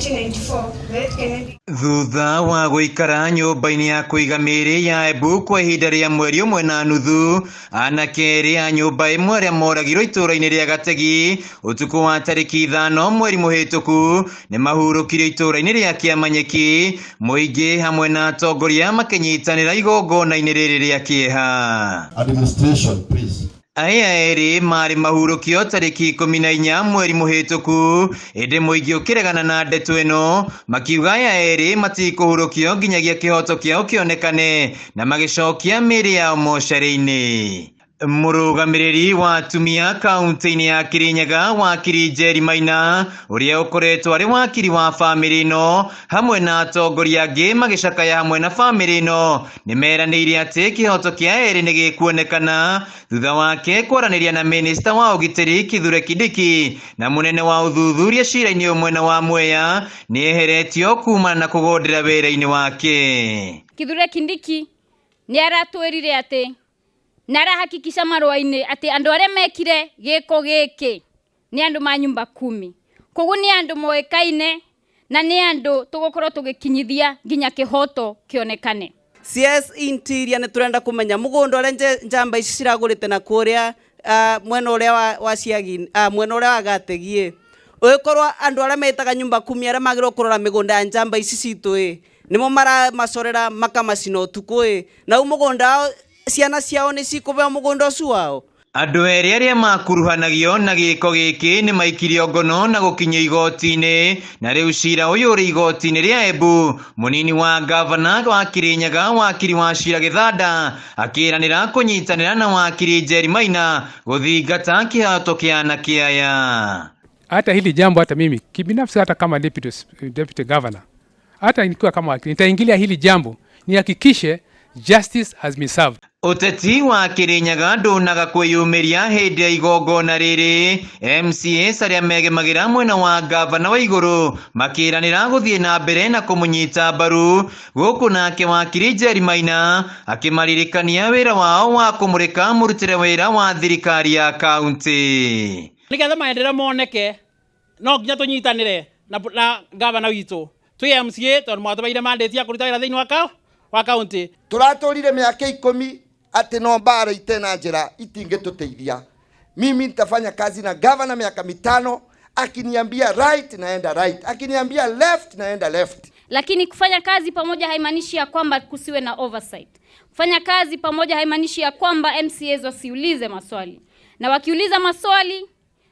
1994, the late Kennedy Thutha wa gũikara nyũmba-inĩ ya kũiga mĩĩrĩ ya Embu kwa ihinda rĩa mweri ũmwe na nuthu, anake erĩ a nyũmba ĩmwe arĩa moragirwo itũũra-inĩ rĩa Gategi ũtukũ wa tarĩki 5 mweri mũhĩtũku nĩ mahurũkirio itũũra-inĩ rĩa Kĩamanyeki, mũingĩ hamwe na atongoria makĩnyitanĩra igongona-inĩ rĩrĩ rĩa kĩeha. Administration, please. Aya erĩ marĩ mahurũkio tarĩki 14 mweri mũhĩtũku, ĩndĩ mũingĩ ũkĩregana na ndeto ĩno makiuga aya erĩ matikũhurũkio nginyagia kĩhoto kĩao kĩonekane na magĩcokia mĩĩrĩ yao mocarĩ-inĩ. Mũrũgamĩrĩri wa atumia kaunti-inĩ ya Kirinyaga wakiri Njeri Maina ũrĩa ũkoretwo arĩ wakiri wa bamĩrĩ ĩno hamwe na atongoria angĩ magĩcakaya hamwe na bamĩrĩ ĩno nĩ meranĩire atĩ kĩhoto kĩa erĩ nĩ gĩkuonekana thutha wake kwaranĩria na minista wa ũgitĩri Kithure Kindiki na mũnene wa ũthuthuria cira-inĩ ũyũ mwena wa Mwea nĩ eheretio kumana na kũgondera wĩra-inĩ wake. Kithure Kindiki nĩ aratwĩrire atĩ na arahakikisha marũa-inĩ atĩ andũ arĩa mekire gĩko gĩkĩ nĩ andũ ma nyumba kumi, koguo nĩ andũ moĩkaine na nĩ andũ tũgũkorwo tũgĩkinyithia nginya kĩhoto kĩonekane. CS Interior, nĩ tũrenda kũmenya mũgũnda ũrĩa njamba ici ciragũrĩte na kũrĩa mwena ũrĩa wa ciagi, mwena ũrĩa wa Gategi, ũgĩkorwo andũ arĩa metaga nyumba kumi arĩa magĩrĩirwo kũrora mĩgũnda ya njamba ici citũ ĩ nĩmo maramacorera makamacina ũtukũ ĩ, na rĩu mũgũnda wao, ciana ciao nĩ cikũbeo mũgũnda ũcio wao. Andũ erĩ arĩa makuruhanagio na gĩko gĩkĩ nĩ maikirio ngono na gũkinyio igoti-inĩ, na rĩu cira ũyũ ũrĩ igoti-inĩ rĩa Embu. Mũnini wa gavana wa Kirinyaga wakiri wa Cira Gĩthanda akĩranĩra kũnyitanĩra na wakiri Njeri Maina gũthingata kĩhoto kĩa anake aya. Hata hili jambo, hata mimi kibinafsi, hata kama deputy governor, hata nikiwa kama wakili, nitaingilia hili jambo nihakikishe justice has been served. Ũteti wa Kirinyaga ndũnaga kwĩyumĩria hĩndĩ ya igongona rĩrĩ. MCAs arĩa megemagĩra mwena wa gavana wa igũrũ makĩranĩra gũthiĩ na mbere na kũmũnyita mbaru, gũkũ nake wakiri Njeri Maina akĩmaririkania wĩra wao wa kũmũrĩka mũrutĩre wĩra wa thirikari ya kaunti. Nĩgetha maendeleo moneke no nginya tũnyitanĩre na gavana witũ twĩ MCA, tondũ mwatũheire mandate ya kũruta wĩra thĩinĩ wa kaunti. Tũratũrire mĩaka 10 atĩ no mbara itena njĩra itingĩtũteithia. Mimi nitafanya kazi na gavana miaka 5, akiniambia right naenda right, akiniambia left naenda left. Lakini kufanya kazi pamoja haimaanishi ya kwamba kusiwe na oversight. Kufanya kazi pamoja haimaanishi ya kwamba MCAs wasiulize maswali, na wakiuliza maswali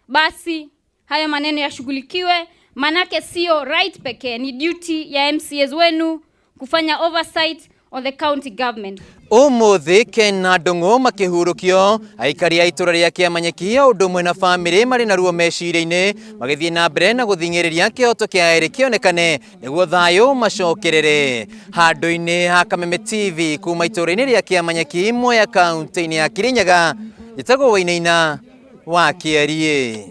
basi hayo maneno yashughulikiwe, manake sio right pekee, ni duty ya MCAs wenu kufanya oversight on the county government. Ũmũthĩ Ken na Ndung'u makĩhurũkio, aikari a itũra rĩa Kĩamanyeki o ũndũ ũmwe na bamĩrĩ marĩ na ruo meciria-inĩ magĩthiĩ na mbere na gũthing'ĩrĩria kĩhoto kĩa erĩ kĩonekane nĩguo thayũ macokerere. Handũ-inĩ ha Kameme TV kuma itũra-inĩ rĩa Kĩamanyeki, Mwea, kaunti-inĩ ya Kirinyaga, njĩtagwo Wainaina wa Kĩariĩ.